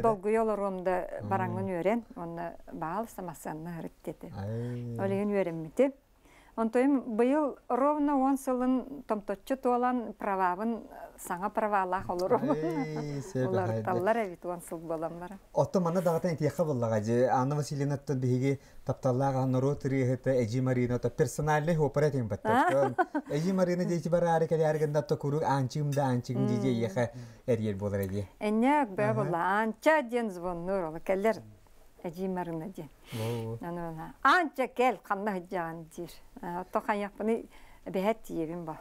долгуйа олоруом да бараҥҥын үөрэн онно баал самассыанна ырыт диэтэ ол иһин үөрэммитим. Онтойум быйыл ровно 10 сылын томточчу туолан правабын саҥа правалаах олоробун. Уларыталлар эбит 10 сыл буолан баран. Оттон манна даҕатан этиэххэ буоллаҕа дьи Анна Васильевнаттан биһиги тапталлаах норуот ырыаһыта Эдьи Марина то персональный опера этиҥ баттар. Эдьи Марина диэки бараары кэлээри гынна то куруук аанчыгым да аанчыгым дии эйиэхэ эрийэр буолар эдии. Энньэк бээ буолла аанча диэн звоннуур ол кэлэр Эдьиий Марина диэн. Аны аанча кэл ханна сылдьаҕын диир. Ото хайахпыны бэһэт тиийэбин ба.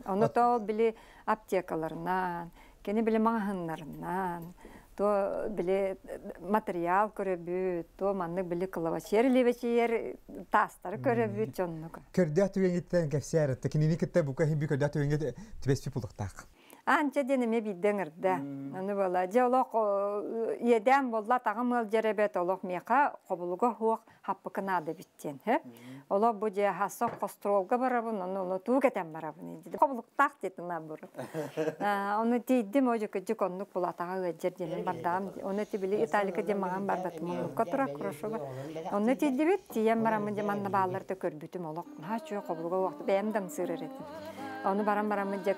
Ону то били аптекаларынан, кини били маҕаһыннарынан, то били материал көрөбүт, то маннык били кылабачыйар илибэчийэр таастары көрөбүт дьоннук. Көрдөөх түгэҥиттэн кэпсээр, кинини кытта бука иһин би көрдөөх түгэҥҥэ түбэспит булуктаах. Аанча диэн эмиэ биирдэ ыҥырда. Аны буола, дьэ олох иэдээн буолла, атаҕым ыалдьар эбээт, олох миэхэ хобулуга суох хаппыкы наада эбит диэн. Олох бу дьэ хасса костролга барабын, ону ону туу кэтэн барабын. Хобулуктаах диэтин наоборот. Ону тиийдим, о дьүкүдьүк оннук була атаҕа ыалдьар диэмин бардаҕым. Ону ити били Италика диэн маҕан барбатым, оннукка тура Курашова. Онно тиийдибит, тиийэн бараммын дьэ манна бааллар да көрбүтүм олох наһаа үчүгэй хобулуга уохта бэйэм да ымсыырар этим. Ону баран бараммын дьэ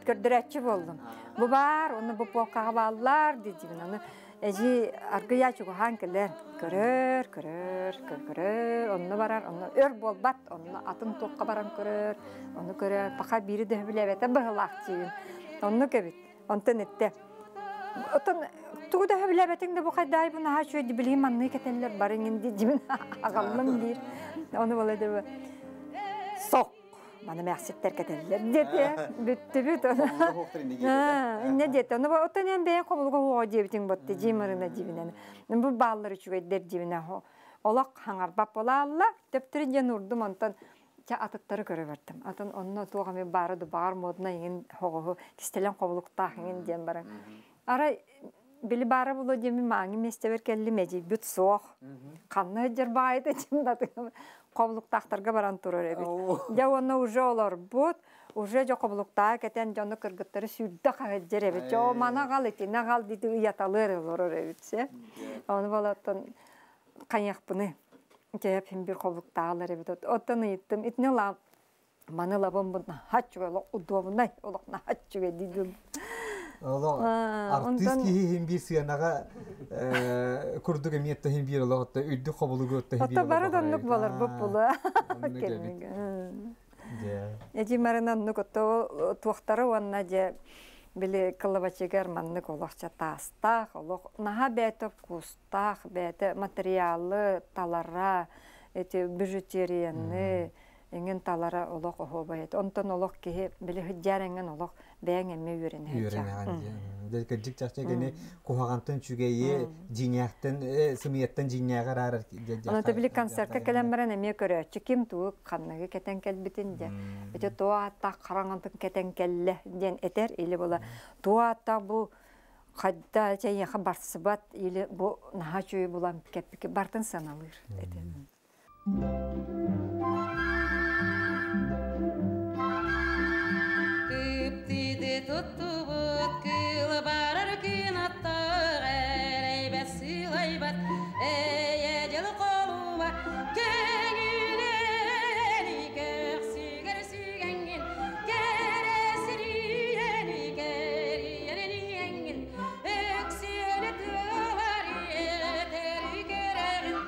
көрдөрөөччү буоллум. Бу баар, уонна бу полкаҕа бааллар диэбин. Ону эдьиий аргыйаа чугаһаан кэлэр. Көрөр, көрөр, көрөр, онно барар, онно өр буолбат, онно атын туохха баран көрөр, ону көрөр, паха биири да сөбүлээбэтэ быһылаах диибин. Оннук эбит. Онтон эттэ. Отон тугу да сөбүлээбэтиҥ да бу хайдаай бу наһаа үчүгэй билигин маннык кэтэллэр барыҥ диибин аҕаллым диир. Ону буола дебэ сок маны мэхситтэр кэтэллэр диэтэ бүттүбүт инне диэтэ ону оттон эн бэйэҥ хобулуга хуоҕа диэбитиҥ ботте дьиимарына диибинэн бу бааллар үчүгэйдэр диибинэ олох хаҥарбат буолаалла төптөрү диэн урдум онтон чэ атыттары көрө бардым атын онно туох эмэ баара ду баҕар модна иҥин хоҕоһу кистэлэҥ хобулуктаах иҥин диэн баран арай били баара буолуо диэммин мааҥҥы миэстэбэр кэллим эдьиийбит суох ханна сылдьар баайыта дьим хобулуктаахтарга баран турар эбит дьэ уонна уже олорбут уже дьэ хобулуктааҕы кэтэн дьону кыргыттары сүүрдэ хаһыдьар эбит дьэ о маны аҕал итини аҕал диди ыйаталыар олорор эбит се ону болоттон хайыахпыны дьэ бир хобулуктаалар эбит оттон ыйыттым итини лаам Маны лабым бу наһаа үчүгэй олох удобнай олох наһаа үчүгэй диигин. Олох артыыс киһи иһин биир сыанаҕа курдук эмиэ иһин биир олох үрдүк хобулугу иһин биир Ото бары да оннук болар бу була. Эдьи марынан оннук ото туохтара уонна дьэ били кылабачыгар маннык олохча таастаах олох наһаа бэйэтэ вкустаах бэйэтэ материалы талара эти бижутерияны эҥин талара олох оһуобай этэ. Онтон олох киһи били сылдьар эҥин олох бэйэҥ эмиэ үөрэнэ Үөрэнэҕин диэн. Кырдьык чахчы кини куһаҕантан үчүгэйи, дьиҥээхтэн, сымыйаттан дьиҥнээҕи араарар. Ону били концертка кэлэн баран эмиэ көрөөччү ким тугу ханныгы кэтэн кэлбитин дьэ. Ити туо ааттаах хараҥатын кэтэн кэллэ диэн этэр или була туо ааттаах бу хайда чэйиэхэ барсыбат или бу наһаа үчүгэй булан кэппики бартын сыаналыыр этэ. Кыптыды туттубут кылбарар күн аттар эрэйбэт сылайбат эйэ дьыл холуба көҥүлэни көхсүгэр сүгэҥҥин кэрэ сирийэни кэрийэниэҥҥин өксүөнэ тыалар этэр кэрэҕин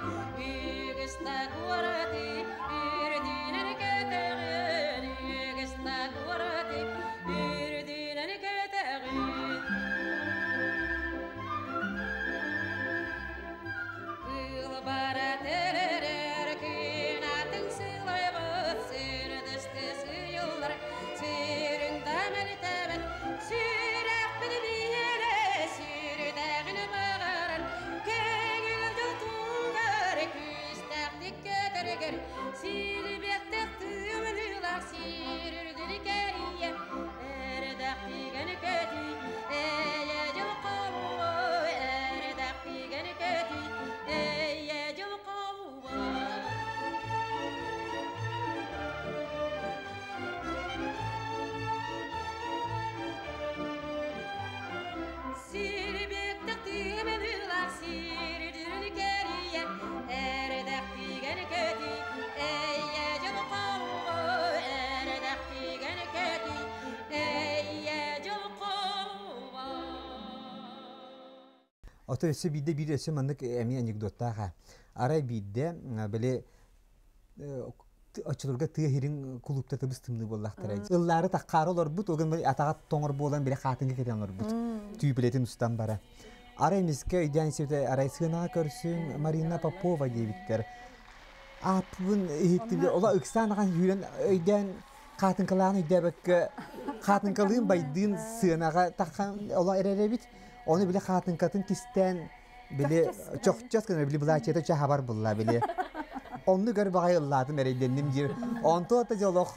Үгүс да куораты Ото өссө биирдэ биир өссө маннык эмиэ анекдоттаах аа. Арай биирдэ били оччолорго тыа иһирин кулууптар тыбыс тымныы буоллахтара. Ыллаары таххаары олорбут, ол гынан атаҕа тоҥор буолан били хаатыҥка кэтэн олорбут. Түүпүлэтин устан бара. Арай эмискэ өйдөөн истибитэ, арай сыанаҕа көрсүҥ Марина Попова диэбиттэр. Ааппын иһиттибит, ола ыксаан ахан сүүрэн өйдөөн хаатыҥкалаан өйдөөбөккө хаатыҥкалыын байдыын сыанаҕа таххан ола эрэр эбит. Ону били хаатыҥкатын кистээн били чохчос гына били былаачыйата чаһабар булла били. Онну көр баҕай ыллаатым эрэйдэнним диир. Онто да олох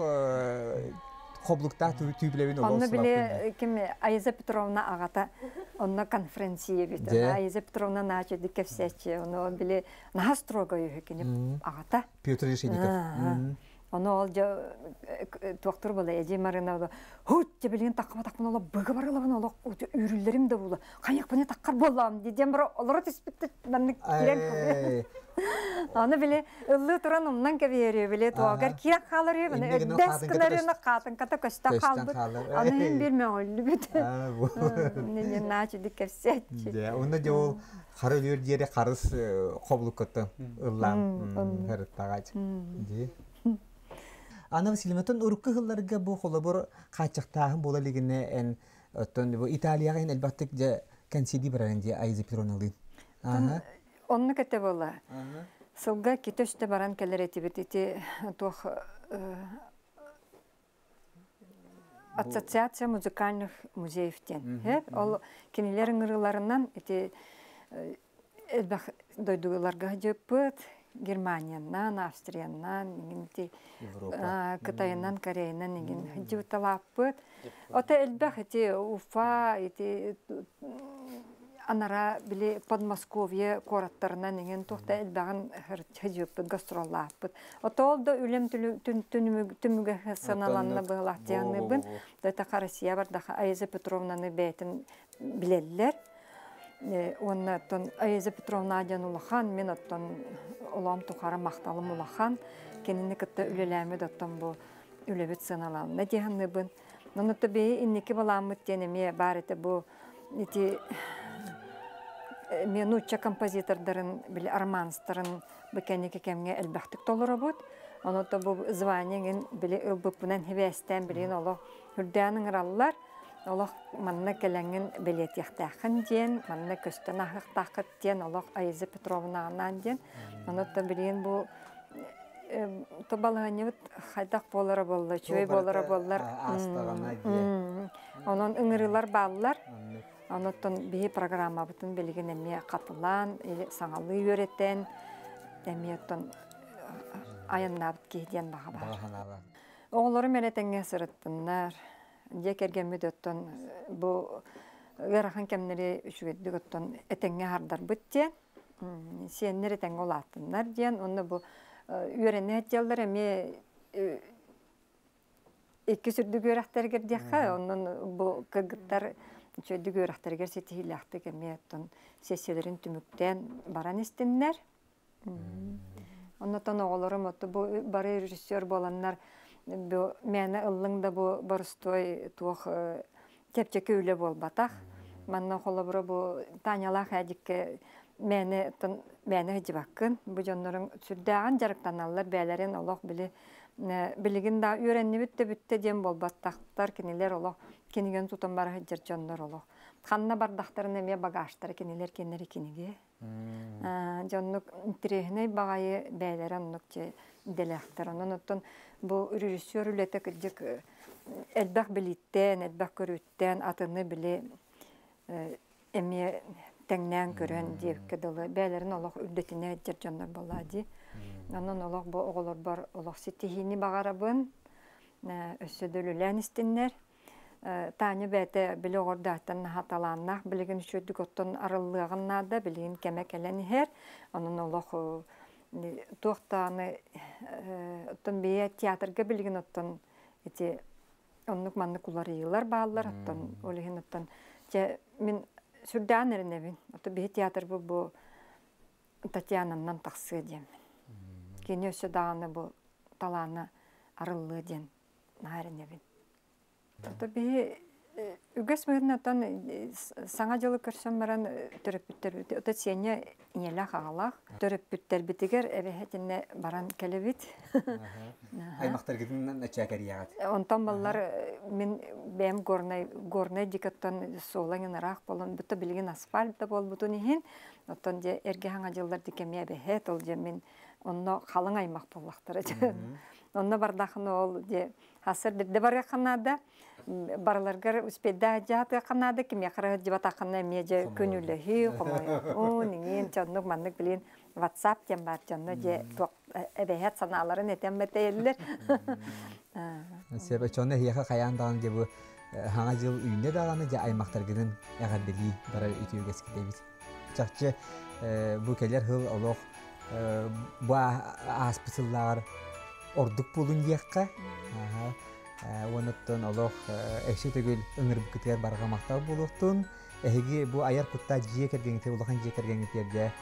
хоблуктаах түүплэбин олох Онно били ким Айза Петровна аҕата онно конференция бит. Айза Петровна наачы кэпсээччи. Ону били наһаа строго үһү кини аҕата. Петр Решетников. Ону ол дьэ туохтур була эдьиий Марина хут дьэ билигин таххабатахпын олох быга барылабын олох үүрүллэрим да була хайыахпыны таххар буоллаҕым дии диэн бара олоро түспүт маннык киирэн Аны били ыллыы туран умнан кэбиһэриэ били туогар киирэн хаалар үһү маны өрдөс гынар хаатыҥката көстөн хаалбыт аны иһин биир мөҕүллүбүт наачыдык кэпсээччи Дьэ, онно дьэ ол хара өлүөр диэри харыс хоблуккаттан ыллаан ырыттаҕач. Дии. Анна Васильевнаттан урукку сылларга бу холобур хааччахтааһын буола илигинэ эн оттон бу Италияҕа эн элбэхтик дьэ кэнсиэдии барарын дии Айза Петровналыын. Аха. Оннук этэ буолла. Сылга ките өстө баран кэлэр этибит ити туох Ассоциация музыкальных музеев диэн. Ол кинилэр ыҥырыыларынан ити элбэх дойдуларга сылдьыппыт. Германиянан, Австриянан, иҥин ити Кытайынан, Кореянан иҥин сылдьыбыталааппыт. Ото элбэх ити Уфа, ити анара били Подмосковье куораттарынан иҥин туох да элбэҕин сылдьыбыппыт, гастроллааппыт. Отоол да үлэм түмүгэ сыаналанна быһылаах диэхныбын. Датаха Россия бардаха Аиза Петровнаны бэйэтин билэллэр. Уонна оттон Аиза Петровна диэн улахан, мин оттон олоом тухары махталым улахан. Кинини кытта үлэлээммит оттон бу үлэбит сыаналанна диэхныбын. Онно бэйи инники балааммыт диэн эмиэ баар этэ бу ити эмиэ нуучча композитордарын били романстарын бу кэнники кэмҥэ элбэхтик толоробут. Онон бу звание иҥин били ылбыппынан хибээстээн билигин олох үрдээн ыҥыраллар. Олох манна кэлэҥҥин бэлиэтиэхтээххин диэн, манна көстөн аһыахтааххыт диэн олох Аиза Петровна анаан диэн. Онон билигин бу то балаһанньабыт хайдах буолара буолла, үчүгэй буолара буоллар. Онон ыҥырыылар бааллар. Онуттан биһи программабытын билигин эмиэ хатылаан, саҥалыы үөрэтэн, эмиэ оттон айаннаабыт киһи диэн баҕа баар. Оҕолорум эрэ тэҥҥэ сырыттыннар. Дьиэ кэргэммит оттон бу ыарахан кэмнэри үчүгэйдик оттон этэҥҥэ аһардарбыт диэн, сиэннэр этэҥҥэ улааттыннар диэн, уонна бу үөрэнэ дьаллар эмиэ иккис үрдүк үөрэхтэригэр диэххэ, онон бу кыргыттар үчүгэйдик үөрэхтэригэр ситиһиилээхтик эмиэ оттон сессияларын түмүктээн баран истиннэр. Оннотон оҕолорум отто бу бары режиссер буоланнар бу мээнэ ыллыҥ да бу боростуой туох чэпчэки үлэ буолбатах. Манна холобура бу Танялаах Эдиккэ мээнэ мээнэ сылдьыбаккын. Бу дьонноруҥ сүрдээҕин дьарыктаналлар, бэйэлэрин олох били билигин да үөрэннибит да бүттэ диэн буолбаттахтар. Кинилэр олох кинигэни тутан бара сылдьар дьоннор олох. Ханна бардахтарына эмиэ багажтара кинилэр кинилэри кинигэ. Дьоннук интэриэһинэй баҕайы бэйэлэрэ оннук идэлээхтэр. Онон оттон бу режиссер үлэтэ кырдьык элбэх билииттэн, элбэх көрүүттэн атыны били эмиэ тэҥнээн көрөн диэбиккэ дылы бэйэлэрин олох үрдэтинэ сылдьар дьоннор буоллаа дии. Онон олох бу оҕолорбор олох ситиһиини баҕарабын. Өссө да үлэлээн истиннэр. Таня бэйэтэ били оҕордоохтон наһаа талааннаах, билигин үчүгэйдик оттон арыллыаҕын наада, билигин кэмэ кэлэн иһэр. Онон олох туох даҕаны оттон бэйэ театрга билигин оттон ити оннук маннык уларыйыылар бааллар оттон ол иһин оттон чэ мин сүрдээн эрэнэбин. Ото биһи театрбыт бу Татьянаннан тахсыа диэммин. Кини өссө даҕаны бу талаана арыллыа диэн наһаа эрэнэбин. Ото биһи Үгэс быһыытынан саҥа дьылы көрсөн баран төрөппүттэрбит ото сиэнньэ ийэлээх аҕалаах төрөппүттэрбитигэр эбэһэтинэ баран кэлэбит. Аймахтаргытынан ачаакарияҕыт. Онтон баллар мин бэйэм горнай горнай дикаттан суолаҥ ыраах болон бутта билигин асфальт да буолбутун иһин оттон дьэ эргэ хаҥа дьыллар дикэмиэ эбэһэт ол дьэ мин онно халыҥ аймах буоллахтара. Онно бардахына ол дьэ хасыр бирде барыахха наада барыларгар успейдаах дьаатыахха наада кимиэхэ эрэ сылдьыбатаххына эмиэ дьэ күнүлэһии хомойуу иҥин дьоннук маннык билин WhatsApp диэн баар дьонно дьэ туох эбэһэт санааларын этэн бэтэйэллэр. Сөп очону эһиэхэ хайаан даҕаны дьэ бу хаҥа дьыл үүннэ даҕаны дьэ аймахтаргытын эҕэрдэлии барар үтүө үгэскитэбит. Чахчы бу кэлэр сыл олох бу ааспыт сыллааҕар ордук буолун диэххэ. Уонуттан олох өссө төгүл ыҥырбыккытыгар барҕа махтал буолуохтун. Эһиги бу айар куттаах дьиэ кэргэҥҥитигэр улахан дьиэ кэргэҥҥитигэр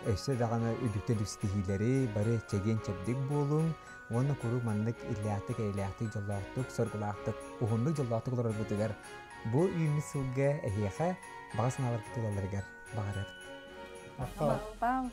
өссө даҕаны үрдүктэн ситиһиилэри бары чэгиэн-чэбдик буолуҥ уонна куруук маннык иллээхтик, эйэлээхтик, дьоллоохтук, соргулаахтык, уһуннук дьоллоохтук олороргутугар бу үүммүт сылга эһиэхэ баҕа санааларгыт туолалларыгар баҕарабыт. Махтал. Махтал.